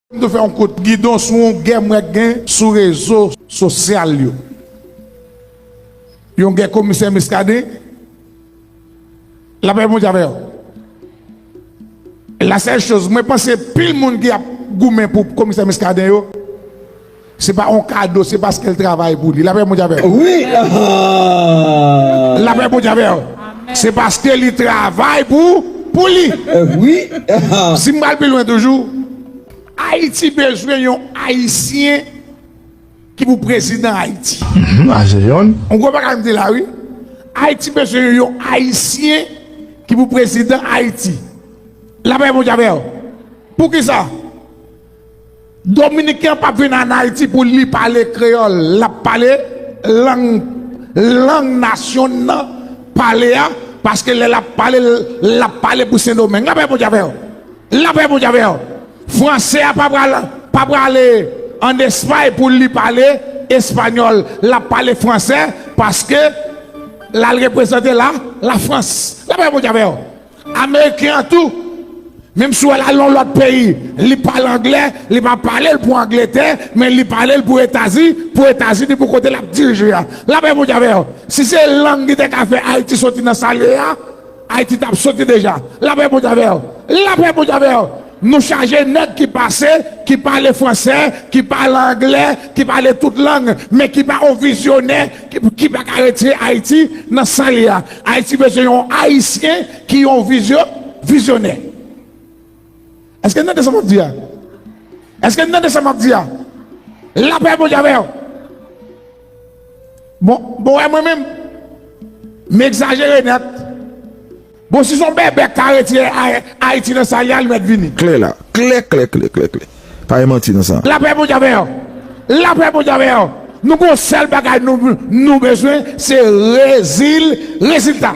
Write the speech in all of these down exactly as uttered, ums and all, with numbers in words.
M tou fè yon kout gidon sou yon gè m wè k gen sou rezo sosyal yo. Yon gè komisè Muscadin. Lapè Bondye avè w. La sèl choz, mwen panse pil moun ki ap goumen pou komisè Muscadin yo, se pa yon kado, se paske l travay pou li. Lapè Bondye avè w. Wi. Lapè Bondye avè w. Se paske li travay pou, pou li. Wi. Si m pral pi lwen toujou, Ayiti bezwen yon Ayisyen ki pou prezidan Ayiti. Mhm, a se yonn. Ou konprann sa m di la, wi. Ayiti bezwen yon Ayisyen ki pou prezidan Ayiti. Lapè Bondye avè w. Poukisa? Dominiken an p ap vin ann Ayiti pou li pale kreyòl. L ap pale lang, lang nasyon n nan pale a, paske lè l ap pale, l ap pale pou Sendomeng. Lapè Bondye avè w. Lapè Bondye avè w. Fransè a pa pral, pa prale ann Espay pou li pale espanyòl. L ap pale fransè paske l al reprezante la, Lafrans. Lapè Bondye avè w. Ameriken an tou, menm si w al nan yon lòt peyi, li pale anglè, li pa pale l pou Angletè, men li pale l pou Etazi, pou Etazini, pou kote l ap dirije a. Lapè Bondye avè w. Si se lang ki te ka fè Ayiti soti nan sa l ye a, Ayiti t ap soti deja. Lapè Bondye avè w. Lapè Bondye avè w. Nou chaje nèg ki pase, ki pale fransè, ki pale anglè, ki pale tout lang, men ki pa yon vizyonè, ki, ki pa ka retire Ayiti nan sa l ye a. Ayiti bezwen yon Ayisyen ki yon vizyo-, vizyonè. Èske n tande sa m ap di a? Èske n tande sa m ap di a? Lapè Bondye avè w. Bon, bon, wè mwen menm, m egzajere nèt. Bon, si se yon bèbè k ka retire Ay-, Ayiti nan sa l ye a, li mèt vini. Klè la. Klè, klè, klè, klè, klè. Pa gen manti nan sa. Lapè Bondye avè w. Lapè Bondye avè w. Nou gon sèl bagay nou, nou bezwen, se rezil-, rezilta.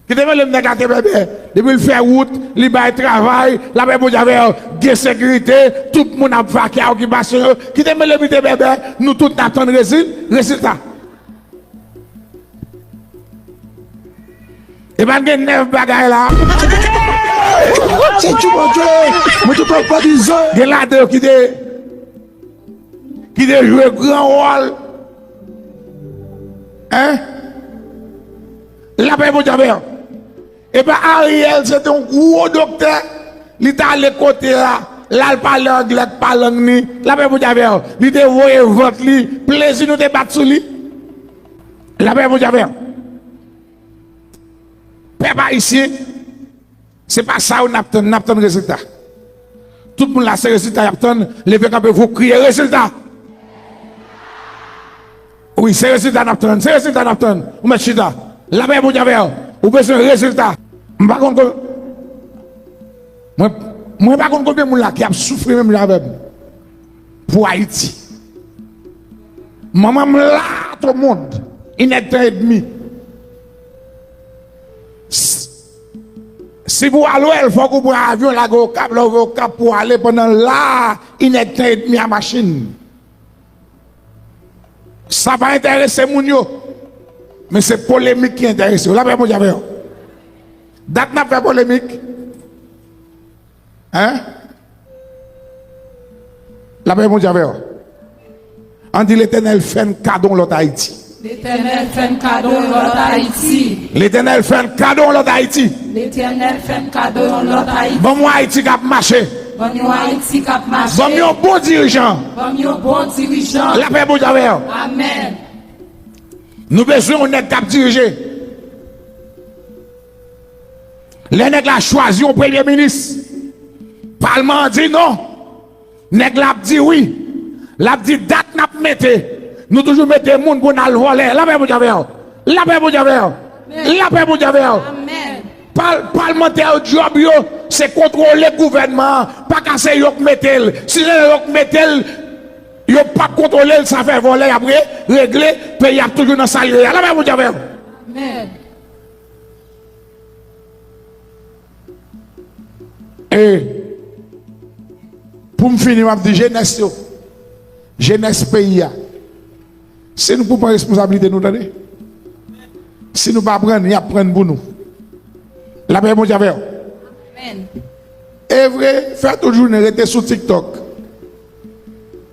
Kite mele m nèg la te bèbè. Depi l fè wout, li bay travay, lapè Bondye avè w, gen sekirite, tout moun ap vake a okipasyon yo. Kite mele m li te bèbè, nou tout n ap tann rezil-, rezilta. E pa n gen nèf bagay la. Se tchou Bondye, mwen tout anpatizan. Gen ladan yo ki te, ki te jwe gran wòl. Hein? Lapè Bondye avè w. Epa Ariel se te yon gwo doktè, li t ale kote a, l al pale anglè ak pa lang ni, lapè Bondye avè w. Li te voye vant li, plezi nou te bat sou li. Lapè Bondye avè w. Pèp ayisyen, se pa sa yo n ap tann, n ap tann rezilta. Tout moun la, se rezilta y ap tann. Leve kanpe, vou kriye, "Rezilta!" Wi, se rezilta n ap tann, se rezilta n ap tann. Ou mèt chita. Lapè Bondye avè w. Ou bezwen rezilta. M pa konn kon-, mwen, mwen pa konn konbyen moun la ki ap soufri menm jan avè m pou Ayiti. Manman m la, tout moun, inèdtan edmi. S-, si pou al wè l, fòk ou pran avyon, lage Okap, lè w rive Okap pou ale, pandan la, inèdtan edmi a machin. Sa pa enterese moun yo. Men se polemik ki enterese yo. Lapè Bondye avè w. Dat n ap fè polemik. Hein? Lapè Bondye avè w. Ann di, Letènèl fè n kado yon lòt Ayiti. Letènèl fè n kado yon lòt Ayiti. Letènèl fè n kado yon lòt Ayiti. Letènèl fè n kado yon lòt Ayiti. Ban m yon Ayiti k ap mache. Ban m yon Ayiti k ap mache. Ban m yon bon dirijan. Ban m yon bon dirijan. Lapè Bondye avè w. Amèn. Nou bezwen yon nèg k ap dirije. Lè nèg la chwazi yon premye minis, palman an di non. Nèg la ap di wi. L ap di dat n ap mete. Nou toujou mete moun pou n al vòlè. Lapè Bondye avè w. Lapè Bondye avè w. Lapè Bondye avè w. Amèn. Pal-, palmantè yo, djòb yo, se kontwole gouvènman an. Pa ka se yo k mete l. Si se yo k mete l, yo p ap kontwole l, sa fè vòlè y ap re-, regle, peyi ap toujou nan sa l ye a. Lapè Bondye avè w. Amèn. E pou m fini, m ap di jenès yo, jenès peyi a, se nou pou pran responsablite nou, tande. Si nou pa pran, y ap pran pou nou. Lapè Bondye avè w. Amèn. E vre, fè tout jounen rete sou TikTok.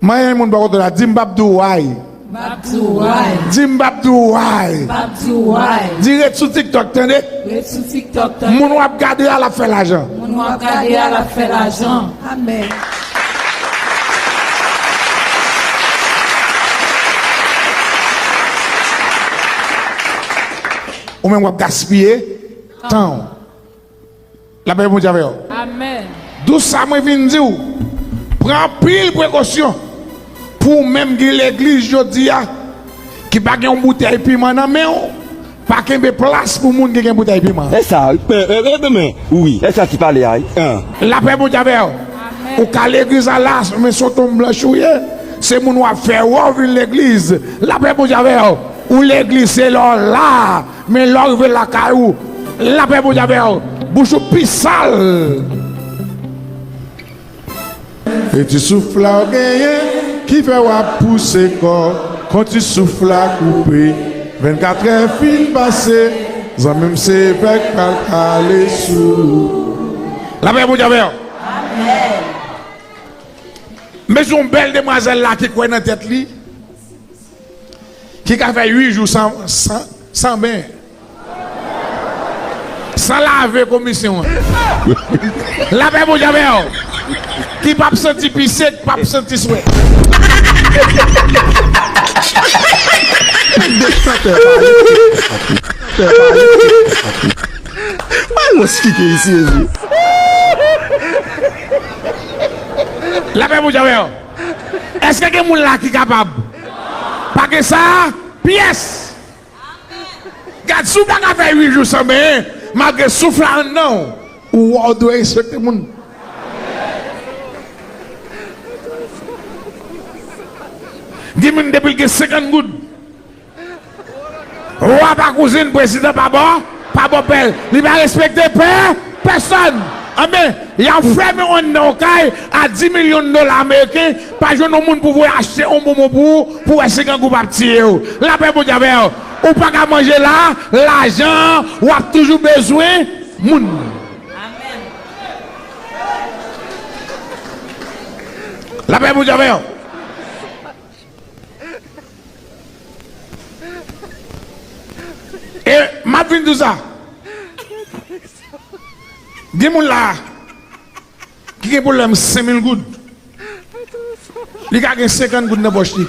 Manyen moun bò kote w la, di m p ap di w why. M p ap di w why. Di m p ap di w why. M p ap di w why. Di ret sou TikTok, tande? Ret sou TikTok, tande? Moun w ap gade a, l ap fè lajan. Moun w ap gade a, l ap fè lajan. Amèn. Ou menm w ap gaspiye tan w. Lapè Bondye avè w. Amèn. Dous sa mwen vin di w, pran anpil prekosyon pou ou menm ki legliz jodi a, ki pa gen yon boutèy piman nan men w, pa kenbe plas pou moun ki gen boutèy piman. E sa, e, e, e, men, wi, e sa ti pale a, wi. Lapè Bondye avè w. Amèn. Ou ka legliz la la, men se yon tonm blanch ou ye. Se moun w ap fè wè w vin legliz. Lapè Bondye avè w. Ou legliz, se lè w la. Men lè w rive lakay ou, lapè Bondye avè w, bouch ou pi sal. E ti souf la w genyen ki fè w ap pouse kò w. Kon ti souf la koupe, vennkatrè fin pase, zanmi m se vèk pral kale sou. Lapè Bondye avè w. Amèn. Men se yon bèl demwazèl la ki kwè nan tèt li. Ki ka fè uit jou san, san, san ben. San lave komisyon an. Lapè Bondye avè w. Ki p ap santi pise, ki p ap santi swè. Chantè pale. Chantè pale. Ay, mwen splike isi, Jezi. Lapè Bondye avè w. Èske gen moun la ki kapab? Pa gen sa pyès. Gad, si w pa ka fè uit jou san benyen, malgre souf la anndan w, ou wè w dwe respekte moun. Gen moun depi l gen senkant goud, wa pa kouzin, prezidan pa bò, pa bò pè l. Li pa respekte pè, pèsòn. Anben, y ap fèmen w anndan yon kay a dis milyon dola ameriken, pa jwenn yon moun pou voye achte yon bonbon pou ou, pou wè si grangou p ap tiye w. Lapè Bondye avè w. Ou pa ka manje la, lajan, w ap toujou bezwen moun. Lapè Bondye avè w. E m ap vin di w sa. Gen moun la ki gen pwoblèm senk mil goud. Li ka gen senkant goud nan pòch li.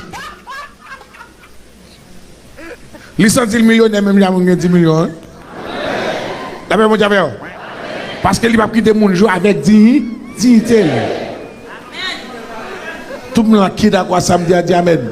Li santi l milyonè menm jan moun gen dis milyon an. Lapè Bondye avè w. Paske li p ap kite moun jwe avèk diyi-, diyite l. Tout moun la ki dakò a sa m di a, di amèn.